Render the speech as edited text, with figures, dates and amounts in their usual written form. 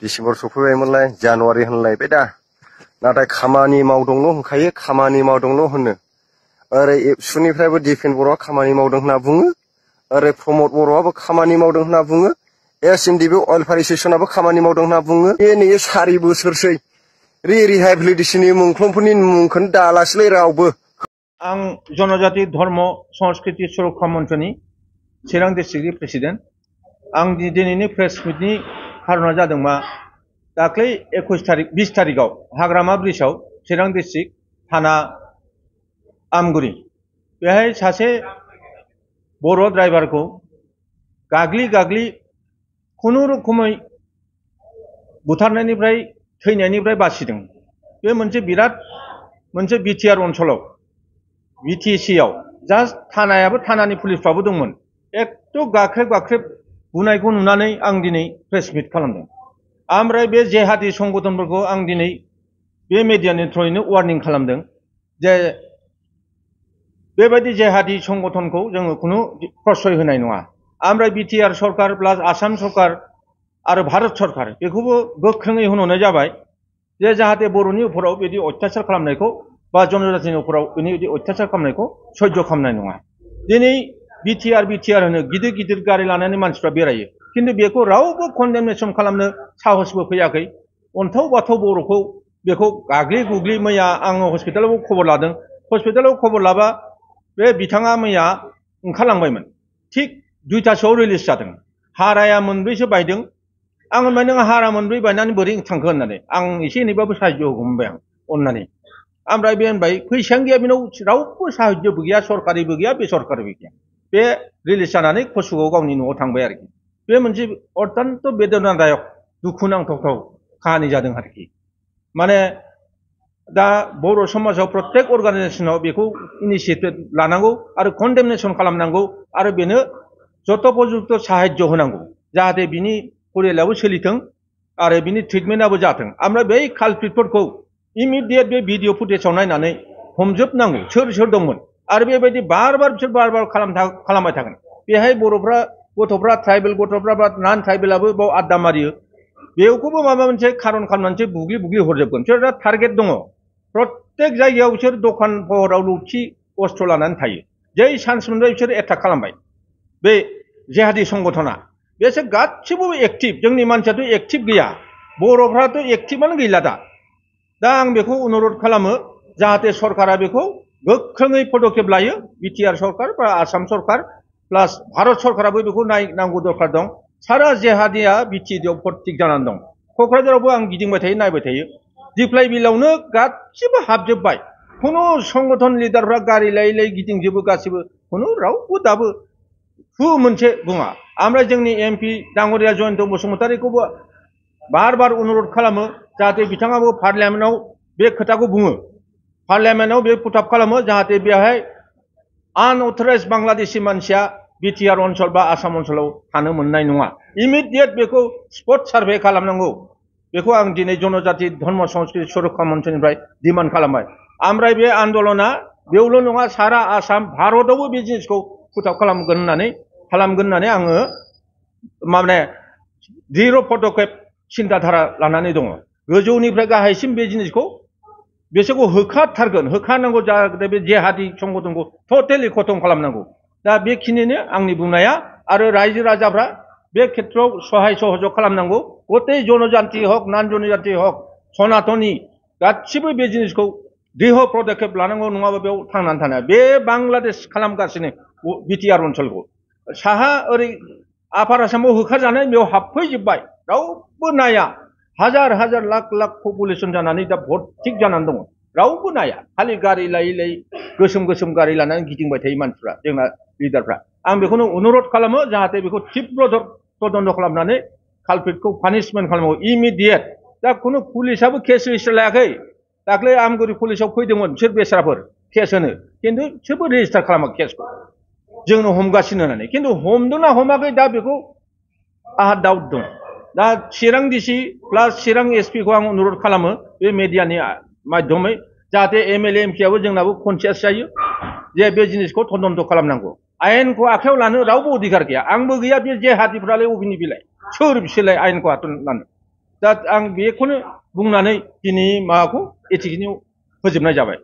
December सफैबायमोनलाय January होनलायबाय दा नाथाय खामानि मावदोंल' होनखायो खामानि मावदोंल' होनो ओरै एबसुनिफ्रायबो दिपेन बर'आ खामानि मावदों होनना बुङो ओरै प्रमद बर'आबो खामानि मावदों होनना बुङो एसएनडिबि अइल फारिसेसनाबो खामानि मावदों होनना बुङो नै 4 बोसोरसै रिहेबिलिटेसननि मुंख्लंफोरनि मुंखौनो दालासैलाय रावबो आं जनजाति धर्म संस्कृति सुरक्षा मन्चनि चिरां डिस्ट्रिक्टनि प्रेसिडेन्ट आं दिनैनि प्रेस मिटनि खारना जादों मा दाख्लै 20 तारिखआव हाग्रामा ब्रिजआव चिरां डिस्ट्रिक्ट थाना आमगुरि बेहाय सासे बर' ड्राइभारखौ गाग्लि खुनुरुखुमै बुथारनायनिफ्राय थैनायनिफ्राय बासिदों बे मोनसे बिटिआर ओनसोलाव बिटिसिआव जास्ट थानायाबो थानानि पुलिसफ्राबो दंमोन एकदम गाख्रेब बुनायखौ नुनानै आं दिनै प्रेस मिट खालामदों ओमफ्राय बे जेहादी संगठनफोरखौ आं दिनै बे मिडियानि थ्रुयैनो वार्निं खालामदों जे बेबायदि जेहादी संगठनखौ जोङो खुनु प्रश्रय होनाय नङा ओमफ्राय बिटिआर सरकार प्लास आसाम सरकार आरो भारत सरकार बेखौबो गोख्रोङै होनहरनाय जाबाय जे जाहाथे बर'नि उपराव बिदि अत्याचार खालामनायखौ बा जनजातिनि उपराव बिदि अत्याचार खालामनायखौ सह्य खालामनाय नङा दिनै बिटिआर होनो गिदिर गारि लानानै मानसिफ्रा बेरायो खिन्थु बेखौ रावबो कन्डेमनेसन खालामनो साहसबो फैयाखै अन्थाव बाथाव बर'खौ बेखौ गाग्लि मैया आङो हस्पिटालाव खबर लादों हस्पिटालाव खबर लाबा बे बिथाङा मैया ओंखारलांबायमोन थिग 2टासोआव रिलिज जादों हाराया 4सो बायदों आं होनबाय नों हारा 4 बायनानै बोरै थांखो होननानै आं एसे एनैबाबो साहाय्य होगौमोनबाय आं अननानै ओमफ्राय बे होनबाय फैसायानो गैया बेनाव रावबो साहाय्यबो गैया सरकारिबो गैया बेसरकारिबो गैया बे रिलिज जानानै कसुगाव गावनि न'आव थांबाय आरोखि बे मोनसे अत्यन्त बेदनादायक दुखुनांथाव काहानि जादों आरोखि माने दा बर' समाजाव प्रत्येक अर्गानाइजेसनाव बेखौ इनिशियेटिभ लानांगौ आरो कन्डेमनेसन खालामनांगौ आरो बेनो जथ'पजुक्त साहाय्य होनांगौ जाहाथे बिनि फरियालाबो सोलिथों आरो बिनि ट्रिटमेन्टआबो जाथों ओमफ्राय बै कालप्रिटफोरखौ इमिडियेट बे भिडिअ फुटेजाव नायनानै हमजोबनांगौ सोर दंमोन आरो बेबायदि बिसोर बार खालामबाय थागोन बेहाय बर'फ्रा गथ'फ्रा ट्राइबेल गथ'फ्रा बा नन ट्राइबेलाबो बाव आड्डा मारियो बेखौबो माबा मोनसे खारन खालामनानैसो बुग्लि हरजोबगोन बिसोर दा टारगेट दङ प्रत्येक जायगायाव बिसोर दखान सहराव लौथि अस्त्र लानानै थायो जै चान्स मोनबाय बिसोर एटाक खालामबाय बे जेहादी संगठना बेसोर गासिबो एक्टिभ जोंनि मानसियाथ' एक्टिभ गैया बर'फ्राथ' एक्टिभआनो गैला दा आं बेखौ अनुरद खालामो जाहाथे सरकारा बेखौ गोख्रोङै पदक्षेप लायो बिटिआर सरकार बा आसाम सरकार प्लास भारत सरकाराबो बेखौ नायनांगौ दरकार दं सारा जेहादिया बिटिएडिआव भर्ति जानानै दं क'क्राझारावबो आं गिदिंबाय थायो नायबाय थायो दिप्लाय बिलावनो गासिबो हाबजोब्बाय खुनु संगठन लिडारफ्रा गारि लायै गिदिंजोबो गासिबो खुनु रावबो दाबो मोनसे बुङा ओमफ्राय जोंनि एमपि दाङरिया जयन्त बसुमतारीखौबो बार अनुरद खालामो जाहाथे बिथाङाबो पार्लियामेन्टआव बे खोथाखौ बुङो पार्लियामेन्टआव बे पुटआप खालामो जाहाथे बेहाय आनअथराइज बांलादेशी मानसिया बिटिआर ओनसोल बा आसाम ओनसोलाव थानो मोननाय नङा इमिडियेट बेखौ स्पट सार्भे खालामनांगौ बेखौ आं दिनै जनजाति धर्म संस्कृति सुरक्षा मन्चनिफ्राय डिमान्ड खालामबाय ओमफ्राय बे आन्दलना बेयावल' नङा सारा आसाम भारतआवबो बे जिनिसखौ पुटआप खालामगोन होननानै आङो माने दृढ़ पदक्षेप सिन्ताधारा लानानै दङ गोजौनिफ्राय गाहायसिम बे जिनिसखौ बिसोरखौ होखानांगौ जाहाथे बे जेहादी संगठनखौ टटेलि खतम खालामनांगौ दा बेखिनिनो आंनि बुंनाया आरो रायजो राजाफ्रा बे खेत्रआव सहाय सहयोग खालामनांगौ गथाय जनजाति हक नन जनजाति हक सनातनी गासिबो बे जिनिसखौ दृढ़ पदक्षेप लानांगौ नङाबा बेयाव थांनानै थानाया बे बांलादेश खालामगासिनो बिटिआर ओनसोलखौ साहा ओरै आफार आसामाव होखारजानाय बेयाव हाबफैजोब्बाय रावबो नाया हाजार लाख पपुलेसन जानानै दा भर्ति जानानै दङ रावबो नाया खालि गारि लायै गोसोम गारि लानानै गिदिंबाय थायो मानसिफ्रा जोंना लिडारफ्रा आं बेखौनो अनुरद खालामो जाहाथे बेखौ तीव्र तदन्त खालामनानै कालप्रिटखौ पानिशमेन्ट खालामो इमिडियेट दा खुनु पुलिसाबो केस रेजिस्टार लायाखै दाख्लै आमगुरि पुलिसाव फैदोंमोन बिसोर बेसाराफोर केस होनो खिन्थु बिसोरबो रेजिस्टार खालामाखै केसखौ जोंनो हमगासिनो होननानै खिन्थु हमदोंना हमाखै दा बेखौ आंहा डाउट दं दा चिरां डिसि प्लास चिरां एसपि खौ आं अनुरद खालामो बे मिडियानि माध्यमै जाहाथे एमएलए एमपिआबो जोंनाबो कनसियास जायो जे बे जिनिसखौ तदन्त खालामनांगौ आयेनखौ आखायाव लानो रावबो अधिकार गैया आंबो गैया बे जेहादीफ्रालाय अबेनि बिलाय सोर बिसोरलाय आयेनखौ लानो दा आं बेखौनो बुंनानै दिनै माबाखौ एसेखिनियाव फोजोबनाय जाबाय।